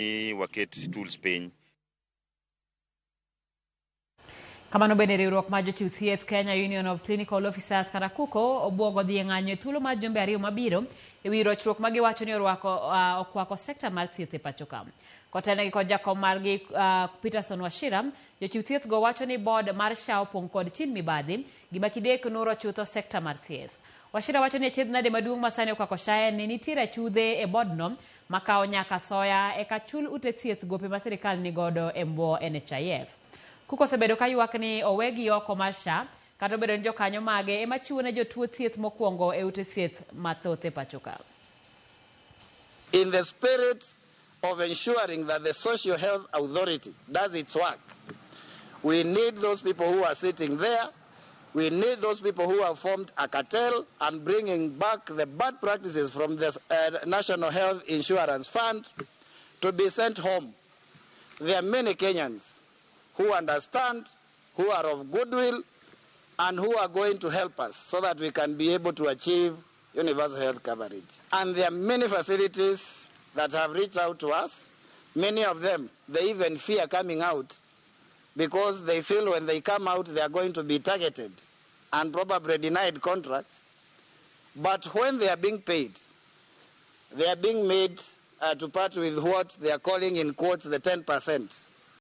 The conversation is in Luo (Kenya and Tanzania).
Ni waket tools piny. Kamano bende riwruok mar jochiw thieth Kenya Union of Clinical Officers kata KUCO obwogo dhi e ng'anyo e thuolo mar jumbe 2 mabiro e wi rochruok ma giwacho ni orwako okwako sekta mar thieth e pacho ka. Kotelnegi kod jakom margi Peterson Wachira, jochiw thieth go wacho ni board mar SHA opong' kod chin mibadhi, gima kidek nuro chutho sekta mar thieth. Wachira wacho ni achiedh nade maduong' ma sani okwako SHA en ni nitiere achudhe e board no makawo nyaka soya eka chul ute thieth gope ma sirikal nigodo e mbwo NHIF. KUCO osebedo ka ywak ni owegi oko mar SHA kata obedo ni jokanyo mage ema chiwo ne jotuo thieth mokwongo e ute thieth mathoth e pacho ka. In the spirit of ensuring that the Social Health Authority does its work, we need those people who are sitting there. We need those people who have formed a cartel and bringing back the bad practices from the National Health Insurance Fund to be sent home. There are many Kenyans who understand, who are of goodwill, and who are going to help us so that we can be able to achieve universal health coverage. And there are many facilities that have reached out to us. Many of them, they even fear coming out because they feel when they come out, they are going to be targeted and probably denied contracts. But when they are being paid, they are being made to part with what they are calling in quotes the 10%.